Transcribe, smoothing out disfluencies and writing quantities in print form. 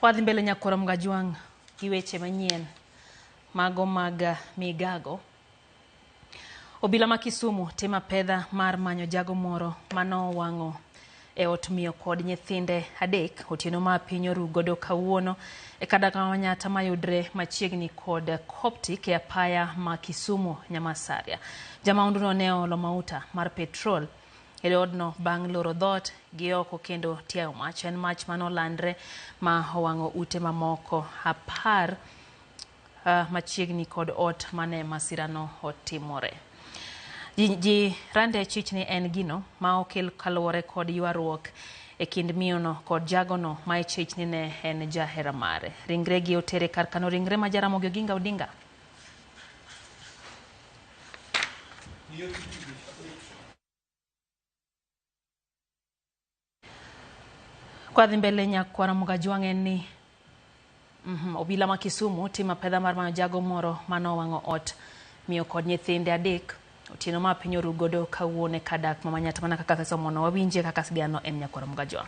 Wadhi mbele nyakwar Mgajwang' gi weche manyien mago mag migago. Obila ma Kisumu timo apedha mar manyo jago moro manowang'o e ot miyo kod nyithinde 3 otieno ma piny oru godo kawuono e kadaga Manyata mayudre machiegni kod Coptic e apaya ma Kisumu Nyamasaria. Jamaunduno ne oolo mauta mar petrol e odno bang' loro dhoot gi oko kendo tiayo mach. En mach manolandre ma owang'o ute mamoko 10 machiegni kod ot mane masirano otimore. Ji rande chich ni en gino ma okel kaluwore kod ywaruok e kind miyono kod jagono ma ichich ni ne en jahera mare. Ringre gi otere kar kano ringre ma Jaramogi Oginga Odinga. Kwadhi mbele nyakwara Mugajwang' en ni obila ma Kisumu timo apedha mar manyo jago moro manowang'o ot miyo kod nyithinde 3 otieno ma piny oru godo kawuono e kadak ma Manyata mana kaka asesomono wawinje kaka sigana en nyakwara Mugajwang'.